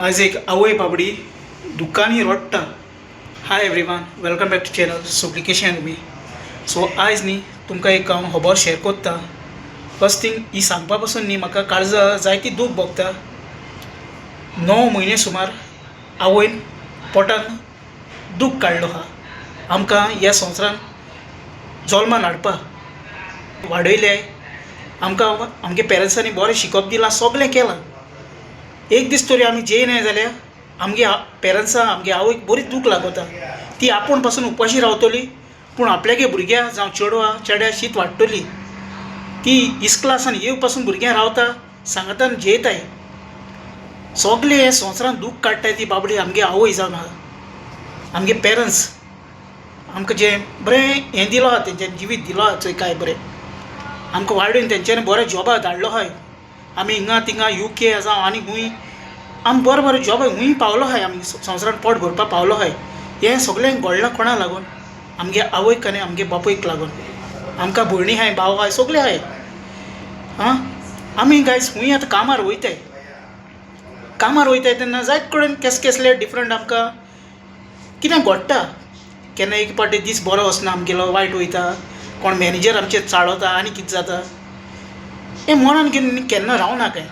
आज एक आवय बाबडी दुकानी रडटा. Hi everyone, welcome back to channel सुप्लिकेशन me. So आयज न्ही तुमकां एक हांव खबर शेअर करता. फर्स्ट थिंग ही सांगपा पासून न्ही म्हाका काळजा जायती दूख भोगता. 9 म्हयने सुमार आवयन पोटान दूख काडलो आहा आमकां ह्या संवसारान जल्मान हाडपा, वाडयले आमकां, आमगे पेरंट्सांनी बरें शिकप दिलां, सगळें केलां. एक दीस तरी आमी जेयनाय जाल्यार आमगे पेरंट्सां आमगे आवयक बरी दूख लागता. ती आपूण पासून उपाशी रावतली, पूण आपल्यागे भुरग्या जावं चेडवा चेड्या शीत वाडटली. ती इस्कलासान येव पासून भुरग्यां रावता, सांगातान जेयताय. सगळे हे संवसारान दूख काडटाय ती बाबडी आमगे आवय जावन आहा. आमगे पेरंट्स आमकां जें बरें हें दिलो आहा, तेंच्यांनी जिवीत दिलो आहा चोय काय बरें आमकां वाडोवन तेंच्यांनी बरें जॉबा धाडलो आहाय. आमी हिंगा थिंगा UK जावं आनी खूंय आमी बरें बरें जॉब खूंय पावलो आहाय, आमी संवसारान पोट भरपाक पावलो आहाय. हें सगळें घडलां कोणा लागून? आमगे आवयक आनी आमगे बापूयक लागून. आमकां भयणी आहाय, भाव आहाय, सगळे आहाय. आं आमी गायज खूंय आतां कामार वयताय, कामार वयताय तेन्ना जायत कडेन केस केसले डिफरंट आमकां कितें घडटा. केन्ना एक पाटी दीस बरो वचना आमगेलो, वायट वयता, कोण मॅनेजर आमचेर चाळवता आनी कितें जाता. हें मनान घेवन केन्ना रावना काय.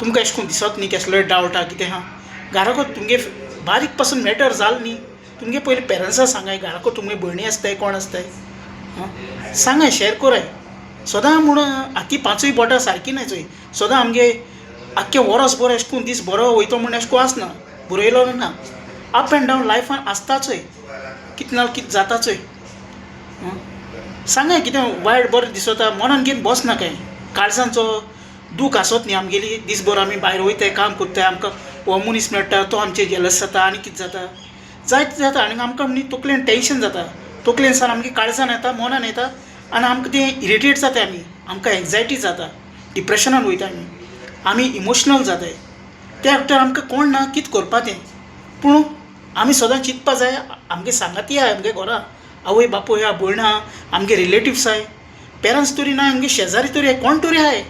तुमकां अशें करून दिसत न्ही केसलोय डावट आहा कितें आहा घराको तुमगे बारीक पासून मॅटर जाल न्ही, तुमगे पयलीं पेरंट्सां सांगाय. घराको तुमगे भयणी आसताय, कोण आसताय, आं सांगाय, शेअर कराय. सदां म्हूण हाती पांचूय बोटां सारकी नाय चोय. सदां आमगे आख्खें वरस बरो अशें करून दीस बरो वयतो म्हूण अशें करून आसना, बरयलो ना. अप एंड डावन लायफान आसता चोय, कितें ना कितें जाता चोय. सांगाय कितें वायट बरें दिसता, मनान घेवन बस ना काय. काळजांचो दूख आसत न्ही आमगेली. दीसभर आमी भायर वयताय, काम करताय, आमकां हो मनीस मेळटा तो आमचेर जेलस जाता आनी कितें जाता, जायते जाता. आनी आमकां न्ही तकलेन टेंशन जाता. तकलेन सान आमगे काळजान येता, मनान येता आनी आमकां तें इरिटेट जाता. आमी आमकां एन्जायटी जाता, डिप्रेशनान वयता आमी, आमी इमोशनल जाताय. त्या वखतार आमकां कोण ना कितें करपा तें. पूण आमी सदां चिंतपा जाय आमगे सांगाती आहाय, आमगे घरा आवय बापूय आहा, भयण आहा, आमगे रिलेटिव्स आहाय, पेरंट्स तरी ना आमगे शेजारी तरी आहाय, कोण तरी आहाय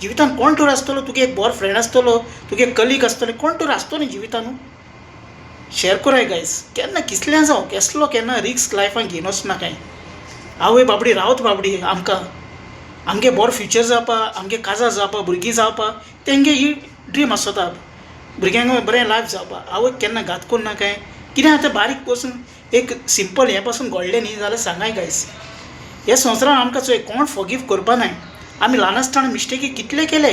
जिवितान, कोण तरी आसतलो. तुगे एक बरो फ्रेंड आसतलो, तुगे कलीग आसतलो, कोण तरी आसतलो न्ही जिवितान. शेअर कराय गायज. केन्ना किसलें जावं केसलो केन्ना रिस्क लायफान घेवन वचना कांय. आवय बाबडी रावत बाबडी आमकां, आमगे बरो फ्युचर जावपा, आमगे काजार जावपा, भुरगीं जावपा, तेंगे ही ड्रीम आसता, भुरग्यांक बरें लायफ जावपा. आवयक केन्ना घात करुना कांय. कितें आतां बारीक पासून एक सिंपल हें पासून घडलें न्ही जाल्यार सांगाय गायज. हे संवसारान आमकां चोय कोण फॉरगीव करपा नाय. आमी ल्हान आसतना मिस्टेकी कितले केले,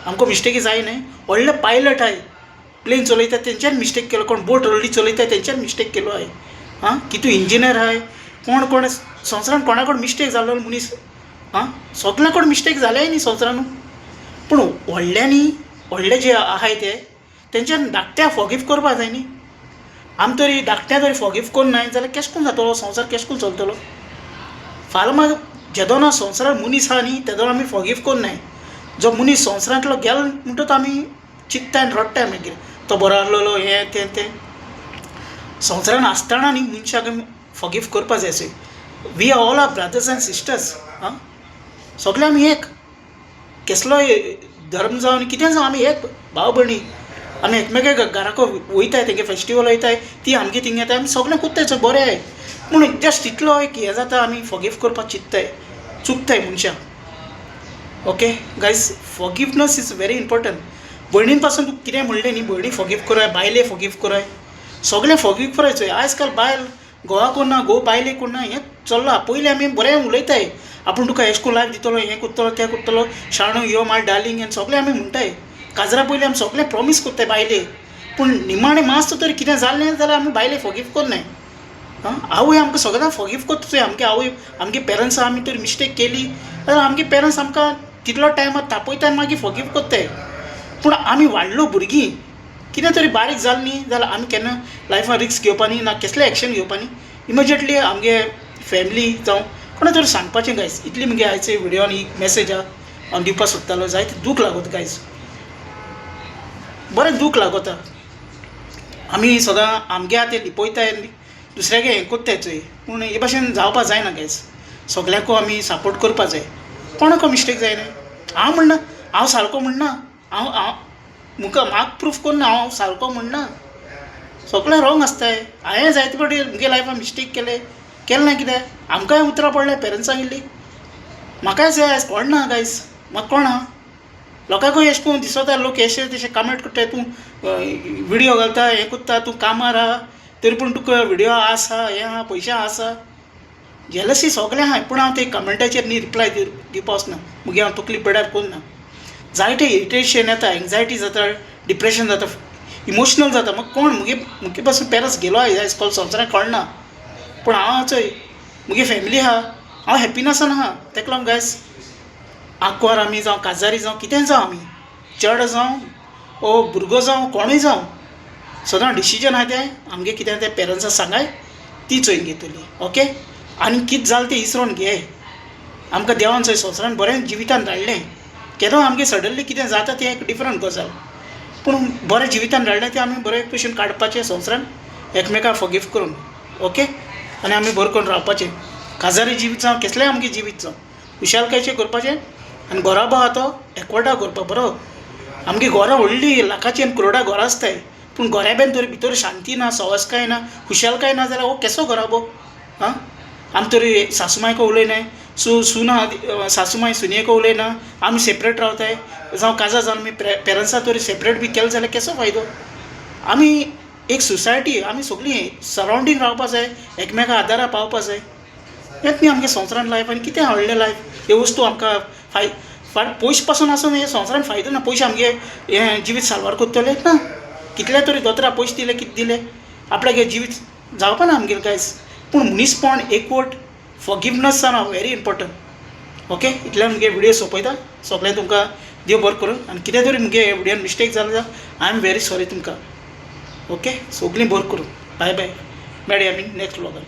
आमकां मिस्टेकी जाय न्हय. व्हडले पायलट आहाय, प्लेन चलयता तेंच्यान मिस्टेक केलो, कोण बोट व्हडली चलयता तेंच्यान मिस्टेक केलो आहाय. आं कितू इंजिनियर आहाय, कोण कोण संवसारान कोणा कोण मिस्टेक जाल्लो मनीस. आं सगल्या कोण मिस्टेक जाले न्ही संवसारान. पूण व्हडल्यांनी व्हडले जे आहाय ते तेंच्यान धाकट्या फॉरगीव करपा जाय न्ही. आमी तरी धाकट्या तरी फॉरगीव करनाय जाल्यार केशें करून जातलो संवसार, केशें करून चलतलो. फाल्यां मागीर जेदोना संवसारान मनीस आहा न्ही तेदोना आमी फॉरगीव करनाय. जो मनीस संवसारांतलो गेलो म्हणटकच तो आमी चिंत्ताय आनी रडटाय मागीर तो बरो आहलोलो हें तें तें. संवसारान आसतना न्ही मनशाक आमी फॉरगीव करपा जाय चोय. We are all are brothers and sisters. आं सगळे आमी एक, केसलोय धर्म जावं कितें जावं आमी एक भाव भयणी. आमी एकमेकाक घराको वयताय, तेंगे फेस्टिवल वयताय, ती आमगे थिंग येताय, आमी सगळें कोत्ताय चोय बरें आहाय. पूण जस्ट इतलो एक हें जाता, आमी फॉरगीव करपाक चिंत्ताय, चुकताय मनशां. Okay guys, forgiveness is very important. भयणीन पासून तुका कितें म्हणलें न्ही, भयणी फॉरगीव कराय, बायले फॉरगीव कराय, सगळें फॉरगीव कराय चोय. आयज काल बायल घोवा कोन्ना, घोव बायले कोन्ना, हें चल्लां. पयलीं आमी बरें उलयताय, आपूण तुका एशें कोन्न लायफ दितलो, हें करतलो, तें करतलो, शाणू यो माय डार्लींग आनी सगळें आमी म्हणटाय. काजरा पयलीं आमी सगळें प्रोमीस करताय बायले, पूण निमाणें मातसो तरी कितें जालें जाल्यार आमी बायले फॉरगीव करनाय. आं आवय आमकां सगळ्यांक फॉरगीव करता चोय. आमगे आवय आमगे पेरंट्सां आमी तरी मिस्टेक केली जाल्यार आमगे पेरंट्स आमकां तितलो टायमार तापयता आनी मागीर फॉरगीव करताय. पूण आमी वाडलो भुरगीं कितें तरी बारीक जालें न्ही जाल्यार आमी केन्ना लायफान रिस्क घेवपा न्ही ना केसलें एक्शन घेवपा न्ही. इमिजिएटली आमगे फॅमिली जावं कोणा तरी सांगपाचें गायज. इतली मुगे आयचे व्हिडियोन ही मॅसेज आहा हांव दिवपाक सोदतालो. जायते दूख लागता गायज, बरें दूख लागता. आमी सदां आमगे आहा तें लिपयताय, दुसऱ्यागे हें कोत्ताय चोय. पूण हे भाशेन जावपा जायना गायज. सगल्यांकू आमी सपोर्ट करपा जाय. कोणाको मिस्टेक जायना. हांव म्हणना हांव सारको म्हणना, हांव हांव मुका म्हाका प्रूफ कोन्ना हांव सारको म्हणना, सगळें रोंग आसताय. हांवें जायते फावटी मुगे लायफान मिस्टेक केले, केलें ना कितें, आमकांय उतरां पडलें पेरंट्सां इल्ली. म्हाकाय जाय आयज कोण ना गायज, म्हाका कोण आहा. लोकांकूय अशें करून दिसता, लोक अशें तशें कमेंट करताय, तूं विडियो घालता, हें करता, तूं कामार आहा तरी पूण तुका विडियो आसा, हें आहा, पयशे आसा. जेलसी सगळें आहाय, पूण हांव ते कमेंटाचेर न्ही रिप्लाय दिवपा वचना, मुगे हांव तकली पेड्यार करिना. जायते इरिटेशन येता, एंग्जायटी जाता, डिप्रेशन जाता, इमोशनल जाता. म्हाका कोण मुगे मुगे पासून पेरस गेलो आयज काल संवसाराक कळना, पूण हांव चोय मुगे फॅमिली आहा, हांव हॅप्पीनसान आहा. तेका लागून गायज आंकवार आमी जावं काजारी जावं कितेंय जावं, आमी चेडो जावं ओ भुरगो जावं कोणूय जावं, सदां डिसिजन आहा तें आमगे कितें तें पेरंट्सां सांगाय, ती चोयन घेतली. ओके, आनी कितें जालें तें इसरोन घे. आमकां देवान चोय संवसारान बरें जिवितान धाडलें, केदो आमगे सडनली कितें जाता तें एक डिफरंट गजाल, पूण बरें जिवितान धाडलें तें आमी बरे भशेन काडपाचें संवसारान, एकमेकाक फॉरगीव करून. ओके, आनी आमी बरें करून रावपाचें. काजारी जिवीत जावं केसलेंय आमगें जिवीत जावं, खुशालकायेचें करपाचें आनी घोराबो आहा तो एकवटा करपा बरो. आमगे घरां व्हडलीं लाखाचीं आनी करोडा घरां आसताय, पूण घराब्यान तर भितर शांती ना, सवसकाय ना, खुशालकाय ना जाल्यार हो केसो घराबो. आं, आमी तरी सासुमायको उलयनाय, सून आहा सासुमाय सुनेको उलयना, आमी सेपरेट रावताय, जावं काजार जावन आमी पेरंट्सां तरी सेपरेट बी केलें जाल्यार केसो फायदो. आमी एक सोसायटी, आमी सगळीं सरावंडींग रावपा जाय, एकमेका आदारा पावपा जाय. हेंच न्ही आमगे संवसारान लायफ. आनी कितें व्हडलें लायफ ह्यो वस्तू आमकां पयशे पासून आसून हे संवसारान फायदो ना. पयशे आमगे हें जिवीत साल्वार करतले ना, कितले तरी दोतोरा पयशे दिले, कितें दिले, आपल्यागे जिवीत जावपा ना आमगेलें कांयच. पूण मनीसपण, एकवट, फॉरगिवनस आहा व्हेरी इम्पोर्टंट. ओके, इतल्यान मुगे विडियो सोंपयता. सगळें तुमकां देव बरें करूं. आनी कितें तरी मुगे हे विडियोन मिस्टेक जालें जाल्यार I am very sorry तुमकां. ओके, सगळीं बरें करूं. बाय बाय, मेळया आमी नेक्स्ट व्लॉगान.